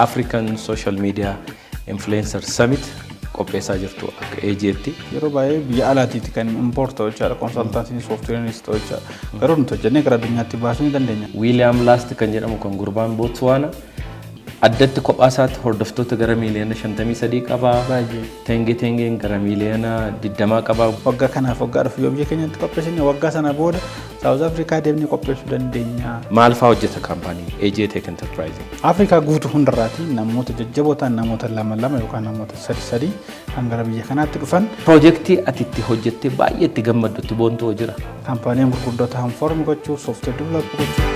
African Social Media Influencer Summit qopheessaa jirtu akka AG'tti. Yeroo baay'ee biyya alaatiiti kan import ta'u jechaadha. Consultancyn softwareiinis ta'u jechaadha. Garuu nuti hojjennee gara addunyaatti baasuu ni dandeenya. William Last kan jedhamu kan gurbaan Botswana addatti kophaa isaatti hordoftoota gara miiliyoona 53 qaba. Baay'ee. Tenge Tengeen gara miiliyoona 20 qaba. Waggaa kanaaf waggaa dhufu yoo biyya keenyatti qopheessine, waggaa sana booda South Africa deemnee qopheessuu dandeenya. Maal fa'aa hojjeta kaampaanii AJ Tech Enterprise? Afrikaa guutuu hundarraati namoota jajjaboo ta'an, namoota lama lama yookaan namoota sadi sadi kan gara biyya kanaatti dhufan. Piroojeektii ati itti hojjettee baay'ee itti gammaddu, itti boontu jira? Kaampaaniin gurguddoo ta'an form gochuu, software develop gochuu.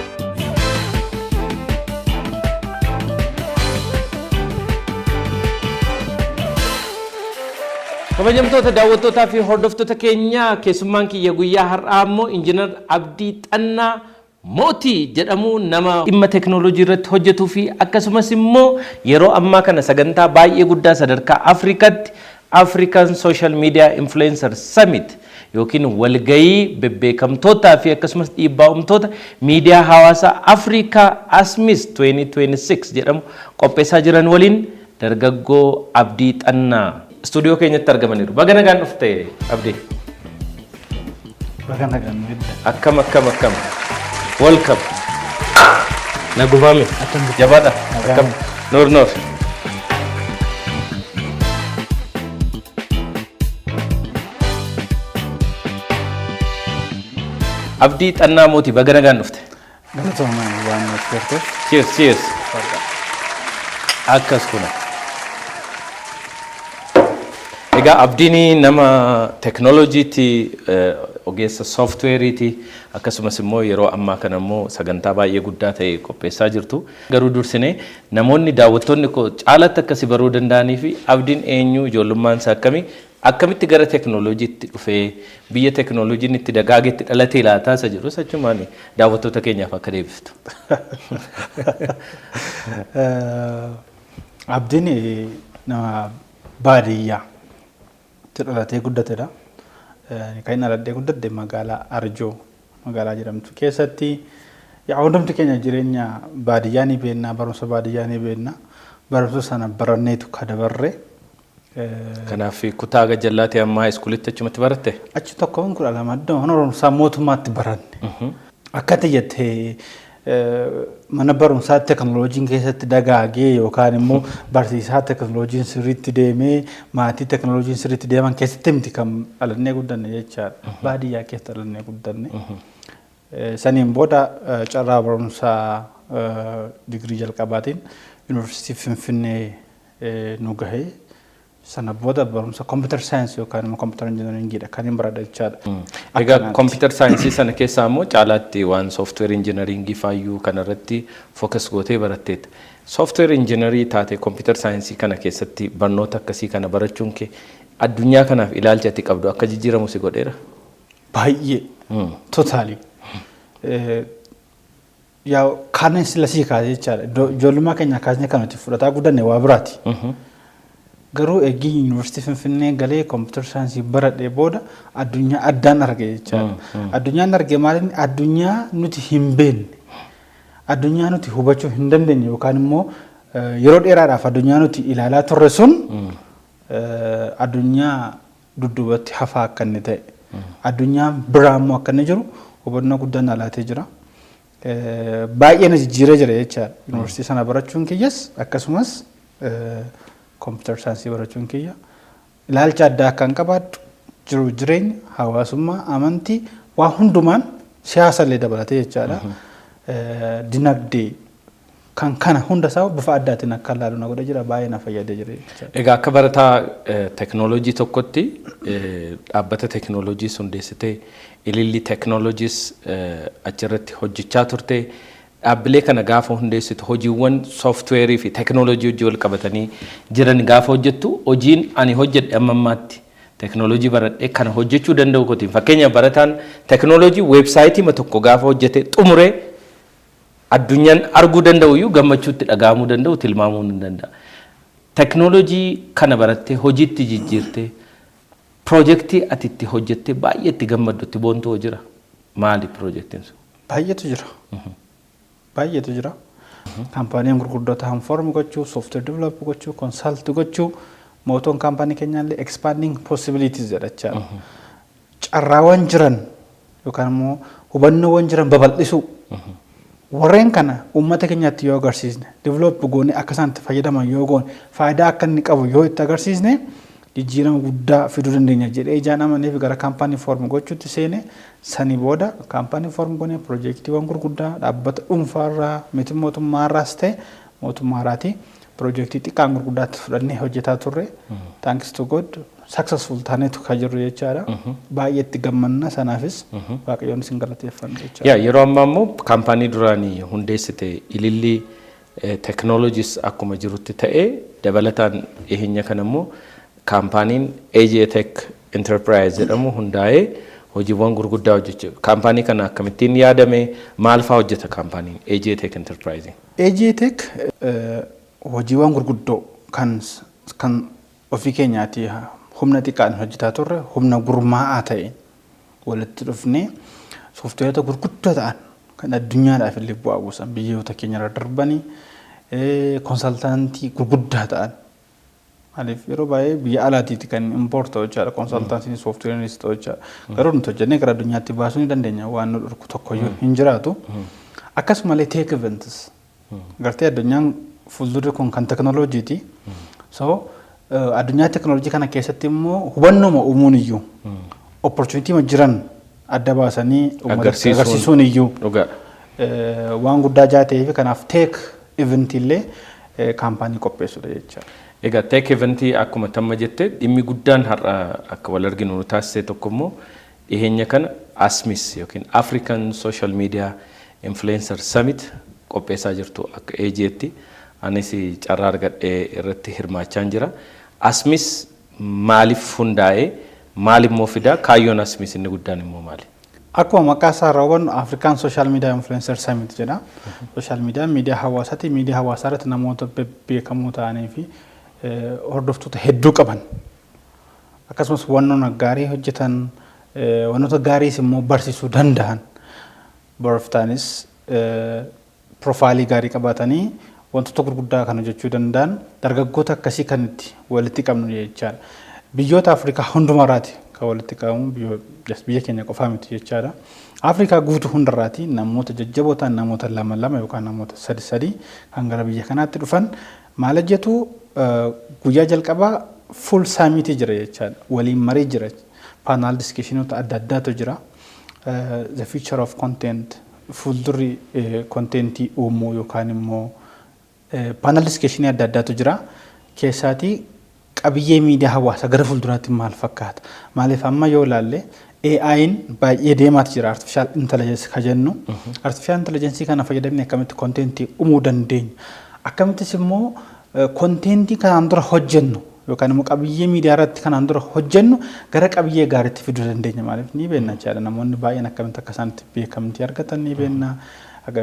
Kabajamtoota daawwattootaa fi hordoftoota keenyaa, keessummaan kiyya guyyaa har'aa immoo Injiinar Abdii Xannaa Mootii jedhamu, nama dhimma teekinooloojii irratti hojjetuu fi akkasumas immoo yeroo ammaa kana sagantaa baay'ee guddaa sadarkaa Afrikaatti African Social Media Influencer Summit yookiin walgayii bebbeekamtootaa fi akkasumas dhiibbaa uumtoota miidiyaa hawaasaa Afrikaa ASMIS 2026 jedhamu qopheessaa jiran waliin dargaggoo Abdii Xannaa istuudiyoo keenyatti argamaniiru. Baga nagaan dhufte, Abdii. Baga nagaan nu edda. Akkam, akkam, akkam? Welcome. Nagumaami. Akkam jirtu? Jabaadha. Nagaa. Akkam. Noor noor. Abdii Xannaa Mootii, baga nagaan dhufte. Galatooma waan nuuf garteef. Cheers, cheers. Akkas kuna. Egaa Abdiin nama teekinooloojiitti, ogeessa sooftiweeriiti, akkasumas immoo yeroo ammaa kana immoo sagantaa baay'ee guddaa ta'e qopheessaa jirtu. Garuu dursinee namoonni daawwattoonni koo caalatti akkasi baruu danda'anii fi Abdiin eenyu, ijoollummaan isaa akkamii, akkamitti gara teekinooloojiitti dhufee, biyya teekinooloojiin itti dagaagetti dhalatee laataa isa jedhus achumaan daawwattoota keenyaaf akka deebiftu. Abdiin nama baadiyyaa itti dhalatee guddatedha. Kan inni dhaladhee guddadhe magaalaa Arjoo magaalaa jedhamtu keessatti. Yaa, hundumti keenya jireenya baadiyyaa ni beekna, barumsa baadiyyaa ni beekna. Barumsa sana baranneetu ka dabarre. Kanaaf kutaa gajjallaatti ammaa iskuulitti achumatti baratte? Achi tokkoon 12 iddoo mana barumsaa mootummaatti baranne. Akka ati jettee mana barumsaa teekinooloojiin keessatti dagaagee yookaan immoo barsiisaa teekinooloojiin sirriitti deemee, maatii teekinooloojiin sirriitti deeman keessatti miti kan dhalannee guddanne jechaadha. Baadiyyaa keessa dhalannee guddanne. Saniin booda carraa barumsaa digirii jalqabaatiin Yuunivarsiitii Finfinnee nu gahee. Sana booda barumsa computer science yookaan immoo computer engineeringiidha kan hin baradha jechaadha. Egaa computer science sana keessaa immoo caalaatti waan software engineeringii faayyuu kanarratti focus gootee baratteetta. Software engineerii taate computer science kana keessatti barnoota akkasii kana barachuun kee addunyaa kanaaf ilaalcha ati qabdu akka jijjiiramu si godheera? Baay'ee. Totally. Yaa, kan sila sii kaasee jechaadha. Ijoollummaa keenya kaasnee kan nuti fudhataa guddanne waa biraati. Garuu eegii Yuunivarsiitii Finfinnee galee computer science baradhee booda addunyaa addaan arge jechaadha. Addunyaan arge maali? Addunyaa nuti hin beekne, addunyaa nuti hubachuu hin dandeenye yookaan immoo yeroo dheeraadhaaf addunyaa nuti ilaalaa turre sun addunyaa dudduubatti hafaa akka inni ta'e, addunyaan biraa immoo akka inni jiru hubannoo guddaan na laatee jira. Baay'ee na jijjiiree jira jechaadha. Yuunivarsiitii sana barachuun kiyyas akkasumas computer science barachuun kiyya ilaalcha addaa akka hin qabaadhu, jiru jireenya hawaasummaa, amantii, waa hundumaan, siyaasa illee dabalatee jechaadha. Dinagdee kan kana hunda isaa bifa addaatiin akka ilaalu na godhee jira, baay'ee na fayyadee jira jechaadha. Egaa akka barataa teekinooloojii tokkotti dhaabbata teekinooloojii hundeessitee, Ililli Teekinooloojiis achirratti hojjechaa turte. Dhaabbilee kana gaafa hundeessitu, hojiiwwan sooftiweerii fi teekinooloojii hojii wal qabatanii jiran gaafa hojjettu, hojiin ani hojjedhe amma ammaatti teekinooloojii baradhee kana hojjechuu danda'u kootiin, fakkeenyaaf barataan teekinooloojii weebsaayitii tokko gaafa hojjete xumuree addunyaan arguu danda'u iyyuu gammachuutti dhaga'amuu danda'u tilmaamuu ni danda'a. Teekinooloojii kana barattee hojiitti jijjiirtee piroojeektii ati itti hojjettee baay'ee itti gammaddu, itti boontu jira. Maali piroojeektiin sun? Baay'eetu jira. Baay'eetu jira. Kaampaaniin gurguddoo ta'an form gochuu, software develop gochuu, consult gochuu, mottoon kaampaanii keenyaallee "expanding possibilities" jedha jechaadha. Carraawwan jiran yookaan immoo hubannoowwan jiran babal'isuu. Warreen kana uummata keenyatti yoo agarsiisne, develop goone, akka isaan itti fayyadaman yoo goone, faayidaa akka inni qabu yoo itti agarsiisne, jijjiirama guddaa fiduu dandeenya jedhee ijaan amaneef gara kaampaanii form gochuutti seene. Sanii booda kaampaanii form goone, piroojeektiiwwan gurguddaa dhaabbata dhuunfaarraa, miti mootummaarraas ta'e mootummaarraati, piroojeektii xiqqaan gurguddaatti fudhannee hojjetaa turre. Thanks to God, successful taaneetu kan jirru jechaadha. Baay'ee itti gammanna, sanaafis Waaqayyoon isin galateeffanna jechaadha. Yaa, yeroo ammaa immoo kaampaanii duraanii hundeessite Ilillii Technologies akkuma jirutti ta'ee, dabalataan dhiyeenya kana immoo kaampaaniin AJ Tech Enterprise jedhamu hundaa'ee hojiiwwan gurguddaa hojjechuu. Kaampaanii kana akkamittiin yaadame? Maal fa'aa hojjeta kaampaaniin AJ Tech Enterprise? AJ Tech hojiiwwan gurguddoo kan ofii keenyaati humna xiqqaan hojjetaa turre, humna gurmaa'aa ta'e walitti dhufnee sooftiweerota gurguddoo ta'an kan addunyaadhaaf illee bu'aa buusan, biyyoota keenya irra darbanii consultantii gurguddaa ta'an. Maaliif, yeroo baay'ee biyya alaatiiti kan import ta'u jechaadha. Consultancyn sooftiweerinis ta'u jechaadha. Garuu nuti hojjennee gara addunyaatti baasuu ni dandeenya, waan nu dhorku tokkoyyuu hin jiraatu. Akkasumallee tech events, gartee addunyaan fuuldurri kun kan teknooloojiiti. So addunyaa teknooloojii kana keessatti immoo hubannooma uumuun iyyuu, opportunity jiran adda baasanii agarsiisuun agarsiisuun iyyuu waan guddaa jaa ta'eef, kanaaf tech event illee kaampaanii qopheessudha jechaadha. Egaa tech eventii akkuma tamma jette, dhimmi guddaan har'a akka wal arginu nu taasise tokko immoo dhiyeenya kana ASMIS yookiin African Social Media Influencer Summit qopheessaa jirtu akka AJ'tti. Anis carraa argadhee irratti hirmaachaa jira. ASMIS maaliif hundaa'ee? Maal immoo fidaa? Kaayyoon ASMIS inni guddaan immoo maali? Akkuma maqaa isaa irraa hubannu, African Social Media Influencer Summit jedha. Social Media miidiyaa hawaasaati. Miidiyaa hawaasaa irratti namoota bebbeekamoo ta'anii fi hordoftoota hedduu qaban. Akkasumas wantoota gaarii hojjetan, wantoota gaariis immoo barsiisuu danda'an. Boroftaanis profileii gaarii qabaatanii wantoota gurguddaa kan hojjechuu danda'an, dargaggoota akkasii kan itti walitti qabnu jechaadha. Biyyoota Afrikaa hundumarraati kan walitti qabamu, biyya keenya qofaa miti jechaadha. Afrikaa guutuu hundarraati namoota jajjaboo ta'an, namoota lama lama yookaan namoota sadi sadi kan gara biyya kanaatti dhufan. Maal hojjetu? Guyyaa jalqabaa full summitii jira jechaadha. Waliin marii jira. Panel discussionoota adda addaatu jira. The future of content, fuuldurri contentii uumuu yookaan immoo panel discussionii adda addaatu jira. Keessaatii qabiyyee miidiyaa hawaasaa gara fuulduraatti maal fakkaata? Maaliif, amma yoo ilaalle AI'n baay'ee deemaati jira, artificial intelligence ka jennu. Artificial intelligence kana fayyadamne akkamitti contentii uumuu dandeenya? Akkamittis immoo contentii kanaan dura hojjennu yookaan immoo qabiyyee miidiyaa irratti kanaan dura hojjennu gara qabiyyee gaariitti fiduu dandeenya? Maaliif, ni beekna jechaadha. Namoonni baay'een akkamitti akka isaan itti beekamtii argatan ni beekna.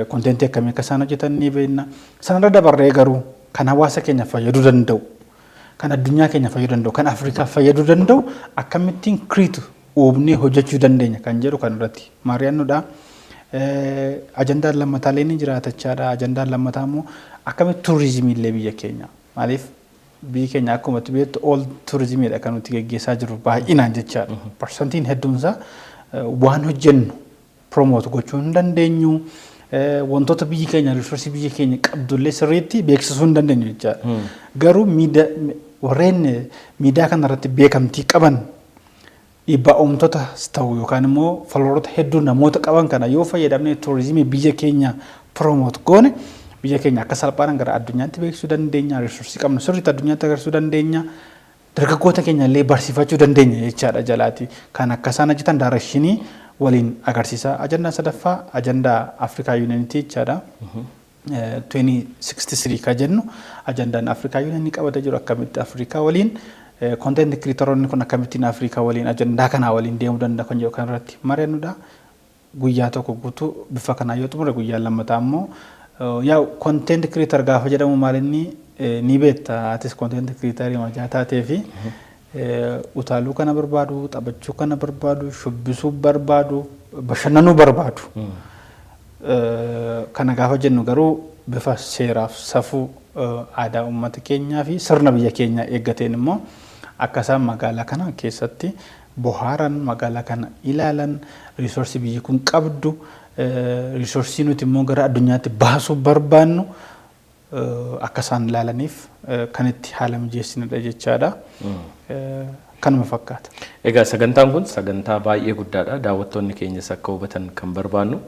Contentii akkamii akka isaan hojjetan ni beekna. Sanarra dabarree garuu kan hawaasa keenya fayyaduu danda'u, kan addunyaa keenya fayyaduu danda'u, kan Afrikaa fayyaduu danda'u akkamittiin create uumnee hojjechuu dandeenya kan jedhu kan irratti mari'annudha. Ajandaan lammataalee ni jiraata jechaadha. Ajandaan lammataa immoo akkamitti turizimii illee biyya keenya, maaliif biyyi keenya akkuma beektu all turizimiidha kan nuti geggeessaa jirru baay'inaan jechaadha. Percentiin hedduunsaa waan hojjennu promote gochuu hin dandeenyu. Wantoota biyyi keenya, resourceii biyya keenya qabdullee sirriitti beeksisuu hin dandeenyu jechaadha. Garuu warreen miidiyaa kanarratti beekamtii qaban, dhiibbaa uumtotas ta'u yookaan immoo followeroota hedduu namoota qaban kana yoo fayyadamne turizimii biyya keenya promote goone, biyya keenya akka salphaadhaan gara addunyaatti beeksisuu dandeenya, resourceii qabnu sirriitti addunyaatti agarsiisuu dandeenya, dargaggoota keenya illee barsiifachuu dandeenya jechaadha jalaati. Kan akka isaan hojjetan directionii waliin agarsiisa. Ajandaan sadaffaa ajandaa Afrikaa Unionitii jechaadha. 2063 kan jennu, ajandaan Afrikaa Unionii qabatee jiru, akkamitti Afrikaa waliin content creatoroonni kun akkamittiin Afrikaa waliin ajandaa kanaa waliin deemuu danda'a kan jedhu kan irratti mari'annudha. Guyyaa tokko guutuu bifa kanaa yoo xumure, guyyaa lammataa immoo yaa content creator gaafa jedhamu maal inni ni beekta, atis content creatorii majaa taatee fi utaaluu kana barbaadu, taphachuu kana barbaadu, shubbisuu barbaadu, bashannanuu barbaadu. Kana gaafa jennu garuu Bifa seeraaf safuu, aadaa uummata keenyaa fi sirna biyya keenyaa eeggateen immoo akka isaan magaalaa kana keessatti bohaaran, magaalaa kana ilaalan, resource biyyi kun qabdu, resource nuti immoo gara addunyaatti baasuu barbaannu akka isaan ilaalaniif kan itti haala mijeessinedha jechaadha. Kanuma fakkaata. Egaa sagantaan kun sagantaa baay'ee guddaadha. Daawwattoonni keenyas akka hubatan kan barbaannu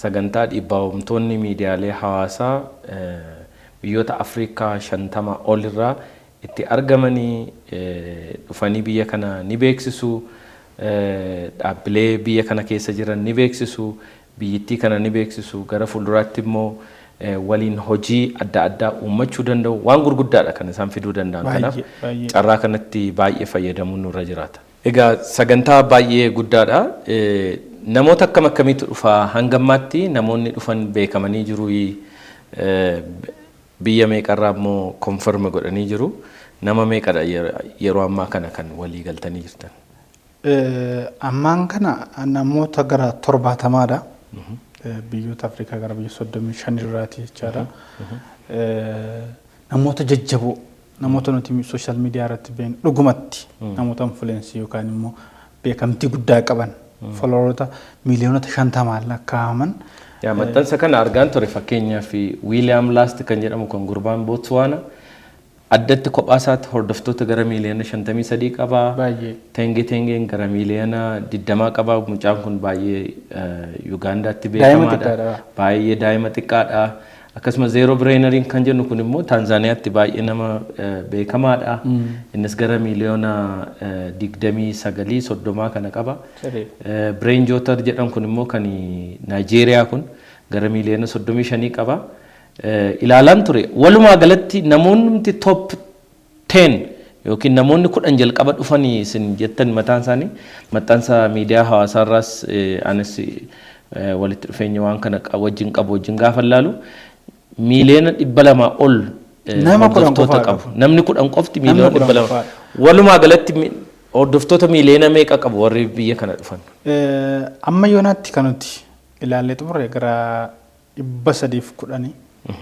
sagantaa dhiibbaawwamtoonni miidiyaalee hawaasaa biyyoota Afrikaa 50 olirraa itti argamanii dhufanii biyya kana ni beeksisu. Dhaabbilee biyya kana keessa jiran ni beeksisu. Biyyittii kana ni beeksisu. Gara fuulduraatti immoo waliin hojii adda addaa uummachuu danda'u. Waan gurguddaadha kan isaan fiduu danda'an. Kanaaf carraa kanatti baay'ee fayyadamuun nurra jiraata. Egaa sagantaa baay'ee guddaadha. Namoota akkam akkamiitu dhufa? Hanga ammaatti namoonni dhufan beekamanii jiru. Biyya meeqarraa immoo confirm godhanii jiru? Nama meeqadha yeroo ammaa kana kan walii galtanii jirtan? Ammaan kana namoota gara 70dha. Biyyoota Afrikaa gara biyya 35 irraati jechaadha. Namoota jajjaboo, namoota nuti social media irratti beeknu, dhugumatti namoota influence yookaan immoo beekamtii guddaa qaban, followeroota miiliyoonota 50n lakkaa'aman. Yaa, maxxansa kana argaan ture. Fakkeenyaaf Wiiliyaam Laast kan jedhamu kan gurbaan Bootsuwaana addatti kophaa isaatti hordoftoota gara miiliyoona 53 qaba. Baay'ee. Tenge Tengeen gara miiliyoona 20 qaba. Mucaan kun baay'ee Yugaandaatti Daa'ima beekamaadha. Xiqqaadha. Baay'ee daa'ima xiqqaadha. Akkasumas Zeero Bireenariin kan jennu kun immoo Taanzaaniyaatti baay'ee nama beekamaadha. Innis gara miiliyoona 29, 30 kana qaba. Bireen Jootar jedhan kun immoo kan Naayijeeriyaa kun gara miiliyoona 35 qaba. Ilaalaan ture. Walumaa galatti namoonni top 10 yookiin namoonni 10 jalqaba dhufanii isin jettan mataan isaanii maxxansa miidiyaa hawaasaarraas anis walitti dhufeenya waan kana wajjin qabu wajjin gaafa ilaalu miiliyoona 200 ol Nama 10 hordoftoota qofaa qabu. Namni 10 qofti Namni miiliyoona 10 200. Qofaadha. Walumaa galatti hordoftoota miiliyoona meeqa qabu warri biyya kana dhufan? Amma yoonaatti kan nuti ilaallee xumurre gara 310,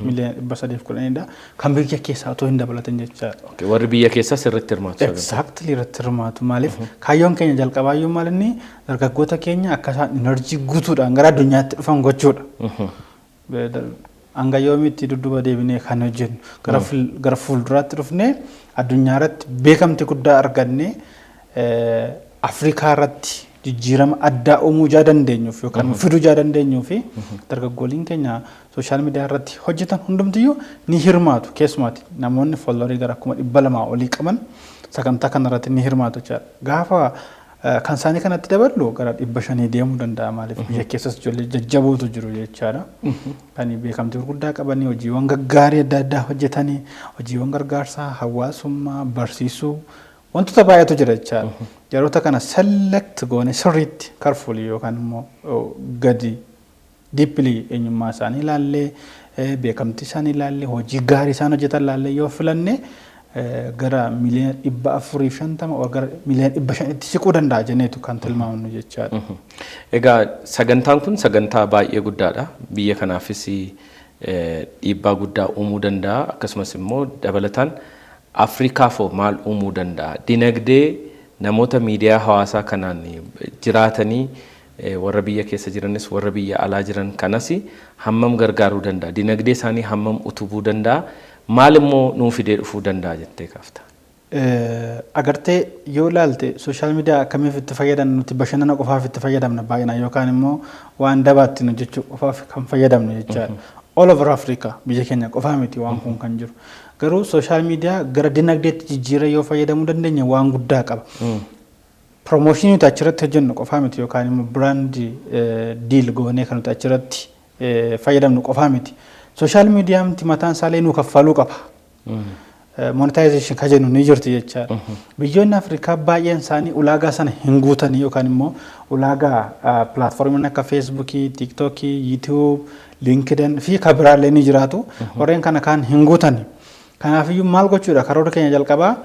miiliyoona 310dha. Kan biyya keessaa otoo hin dabalatin jechaadha. Okay, warri biyya keessaa sirriitti hirmaatu. Exactly, irratti hirmaatu. Maaliif, kaayyoon keenya jalqabaayyuu maal inni dargaggoota keenya akka isaan energy guutuudhaan gara addunyaatti dhufan gochuudha. Hanga yoomiitti dudduuba deebinee kan hojjennu? Gara fuulduraatti dhufnee addunyaa irratti beekamtii guddaa argannee Afrikaa irratti jijjiirama addaa uumuu jaa dandeenyuuf yookaan fiduu jaa dandeenyuu fi dargaggooliin keenya social media irratti hojjetan hundumtiyyuu ni hirmaatu. Keessumaatti namoonni followerii gara 200,000 olii qaban sagantaa kanarratti ni hirmaatu jechaadha. Gaafa kan isaanii kanatti daballu gara 500 deemuu danda'a. Maaliif, biyya keessas ijoollee jajjabootu jiru jechaadha. Kan beekamtii gurguddaa qabanii, hojiiwwan gaggaarii adda addaa hojjetanii, hojiiwwan gargaarsaa hawaasummaa, barsiisuu, wantoota baay'eetu jira jechaadha. Yeroota kana select goone sirriitti carefully yookaan immoo gadi deeply eenyummaa isaanii ilaallee, beekamtii isaanii ilaallee, hojii gaarii isaan hojjetan ilaallee yoo filanne gara miiliyoona 450 gara miiliyoona 500tti siquu danda'a jenneetu kan tilmaamnu jechaadha. Egaa sagantaan kun sagantaa baay'ee guddaadha. Biyya kanaafis dhiibbaa guddaa uumuu danda'a. Akkasumas immoo dabalataan Afrikaafoo maal uumuu danda'a? Dinagdee namoota miidiyaa hawaasaa kanaan jiraatanii, warra biyya keessa jiranis warra biyya alaa jiran kanas hammam gargaaruu danda'a? Dinagdee isaanii hammam utubuu danda'a? Maal immoo nuu fidee dhufuu danda'a jettee kaafta? Agartee, yoo ilaalte social media akkamiif itti fayyadamna? Nuti bashannana qofaaf itti fayyadamna baay'inaan yookaan immoo waan dabaatti hojjechuu qofaaf kan fayyadamnu jechaadha. All over Africa, biyya keenya qofaa miti waan kun kan jiru. Garuu social media gara dinagdeetti jijjiiree yoo fayyadamuu dandeenye waan guddaa qaba. Promotionii nuti achirratti hojjennu qofaa miti yookaan immoo brand deal goonee kan nuti achirratti fayyadamnu qofaa miti. Social mediaan mataan isaallee nuu kaffaluu qaba. Monetization kan jennu ni jirti jechaadha. Biyyoonni Afrikaa baay'een isaanii ulaagaa sana hin guutanii yookaan immoo ulaagaa platformiin akka Facebookii, TikTokii, YouTube, LinkedIn fi kan biraallee ni jiraatu. Warreen kana kaan hin guutani. Kanaafiyyuu maal gochuudha? Karoora keenya jalqabaa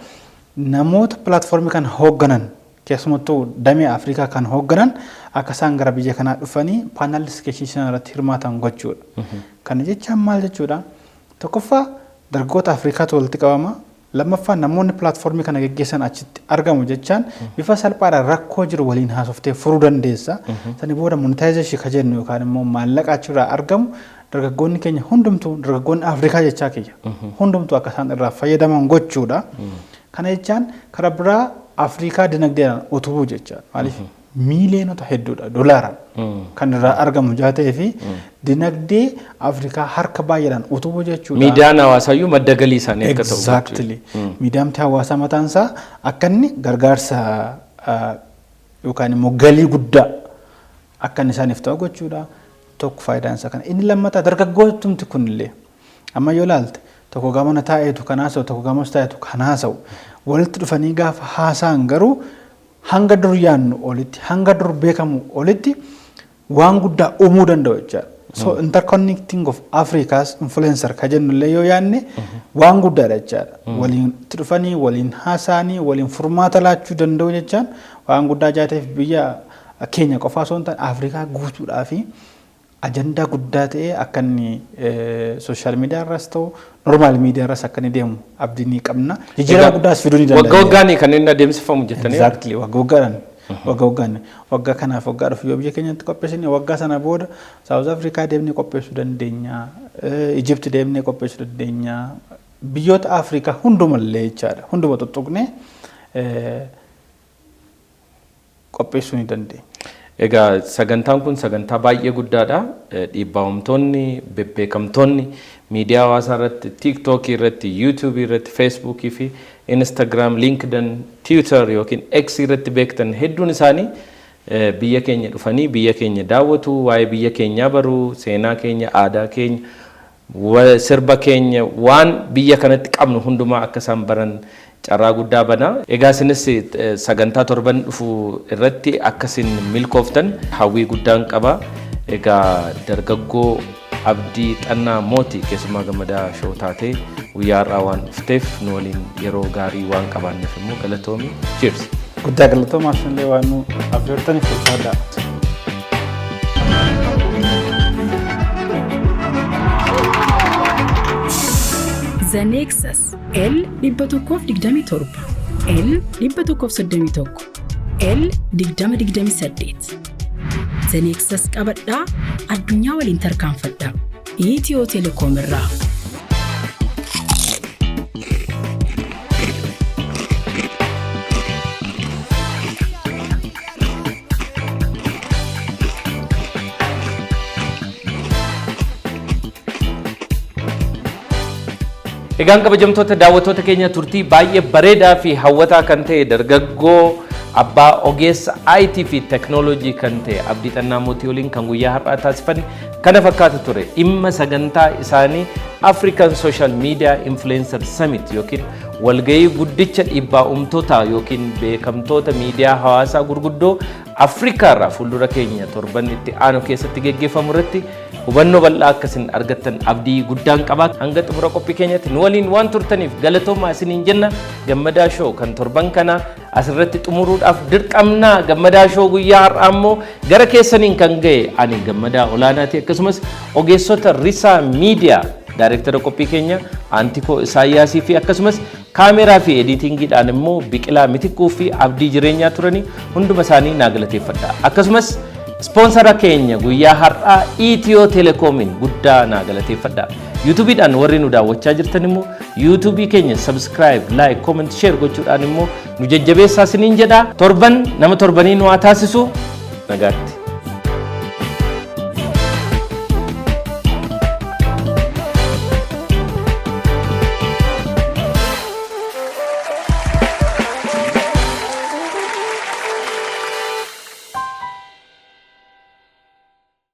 namoota platformii kana hoogganan keessumaatti Keessumattuu damee Afrikaa kan hoogganan akka isaan gara biyya kanaa dhufanii panel discussion sana irratti hirmaatan gochuudha. Kana jechaan maal jechuudha? Tokkoffaa, dargaggoota Afrikaatu walitti qabama. Lammaffaa, namoonni platformii kana geggeessan achitti argamu jechaan bifa salphaadhaan rakkoo jiru waliin haasoftee furuu dandeessa. Sani booda monetization ka jennu yookaan immoo maallaqa achirraa argamu dargaggoonni keenya hundumtuu, dargaggoonni Afrikaa jechaa kiyya, hundumtuu akka isaan irraa fayyadaman gochuudha. Kana jechaan karaa biraa Afrikaa dinagdeedhaan utubuu jechaadha. Maaliif, miiliyoonota hedduudha doolaaraan kan irraa argamu jaa ta'ee fi dinagdee Afrikaa harka baay'eedhaan utubuu jechuudha. Miidiyaan hawaasaayyuu madda galii isaanii akka ta'u. Exactly. Miidiyaamti hawaasaa mataan isaa akka inni gargaarsa yookaan immoo galii guddaa akka inni isaaniif ta'u gochuudha. Tokko faayidaan isaa kana. Inni lammataa, dargaggootumti kunillee amma yoo ilaalte, tokko gamana taa'eetu kan haasa'u, tokko gamas taa'eetu kan haasa'u. Walitti dhufanii gaafa haasa'an garuu hanga dur yaannu olitti, hanga dur beekamu olitti waan guddaa uumuu danda'u jechaadha. So interconnecting of Africa's influencer ka jennu illee yoo yaanne waan guddaadha jechaadha. Waliin itti dhufanii, waliin haasa'anii, waliin furmaata laachuu danda'u jechaan waan guddaa jaateef biyya keenya qofaa osoo hin taane Afrikaa guutuudhaa fi ajandaa guddaa ta'ee akka inni social media irras ta'u, normal media irras akka inni deemu abdii ni qabna. Jijjiirama guddaas fiduu ni danda'a. Waggaa waggaanii kan inni adeemsifamu jettanii? Exactly, waggaa waggaadhaan. Waggaa waggaan, waggaa kanaaf waggaa dhufu yoo biyya keenyatti qopheessine, waggaa sana booda South Africa deemnee qopheessuu dandeenya. Egypt deemnee qopheessuu dandeenya. Biyyoota Afrikaa hundumallee jechaadha. Hunduma tuttuqnee qopheessuu ni dandeenya. Egaa sagantaan kun sagantaa baay'ee guddaadha. Dhiibbaa'umtoonni, bebbeekamtoonni miidiyaa hawaasaa irratti, TikTokii irratti, YouTubeii irratti, Facebookii fi Instagram, LinkedIn, Twitter yookiin X irratti beektan hedduun isaanii biyya keenya dhufanii biyya keenya daawwatu, waa'ee biyya keenyaa baruu, seenaa keenya, aadaa keenya, sirba keenya, waan biyya kanatti qabnu hundumaa akka isaan baran carraa guddaa bana. Egaa isinis sagantaa torban dhufu irratti akka isin milkooftan hawwii guddaan qaba. Egaa dargaggoo Abdii Xannaa Mootii, keessumaa Gammadaa Show taatee guyyaa har'aa waan dhufteef, nu waliin yeroo gaarii waan qabaanneef immoo galatoomi. Cheers! Guddaa galatoomaa, isinillee waan nu affeertaniif ulfaadhaa. The Nexus L 127, L 131, L 2028. The Nexus qabadhaa, addunyaa waliin tarkaanfadhaa. Itiyoo Telekoom irraa. Egaan kabajamtoota daawwattoota keenya, turtii baay'ee bareedaa fi hawwataa kan ta'e dargaggoo abbaa ogeessa IT fi teknooloojii kan ta'e Abdii Xannaa Mootii waliin kan guyyaa har'aa taasifanne kana fakkaatu ture. Dhimma sagantaa isaanii African Social Media Influencer Summit yookiin walgahii guddicha dhiibbaa uumtoota yookiin beekamtoota miidiyaa hawaasaa gurguddoo Afrikaa irraa fuuldura keenya torban itti aanu keessatti geggeeffamu irratti hubannoo bal'aa akkasin argattan abdii guddaan qabaa. Hanga xumura qophii keenyatti nu waliin waan turtaniif galatoomaa isiniin jenna. Gammadaa Show kan torban kana asirratti xumuruudhaaf dirqamnaa. Gammadaa Show guyyaa har'aa immoo gara keessaniin kan ga'e ani Gammadaa Olaanaati, akkasumas ogeessota Risaa Miidiyaa, daayirektara qophii keenya Antikoo Isaayyaasii fi akkasumas kaameraa fi editingiidhaan immoo Biqilaa Mitikkuu fi Abdii Jireenyaa turanii, hunduma isaanii naa galateeffadha. Akkasumas ispoonsara keenya guyyaa har'aa Itiyoo Telekoomiin guddaa naa galateeffadha. YouTubeiidhaan warri nu daawwachaa jirtan immoo YouTubeii keenya subscribe, like, comment, share gochuudhaan immoo nu jajjabeessaa isiniin jedha. Torban nama torbanii nu haa taasisu, nagaatti.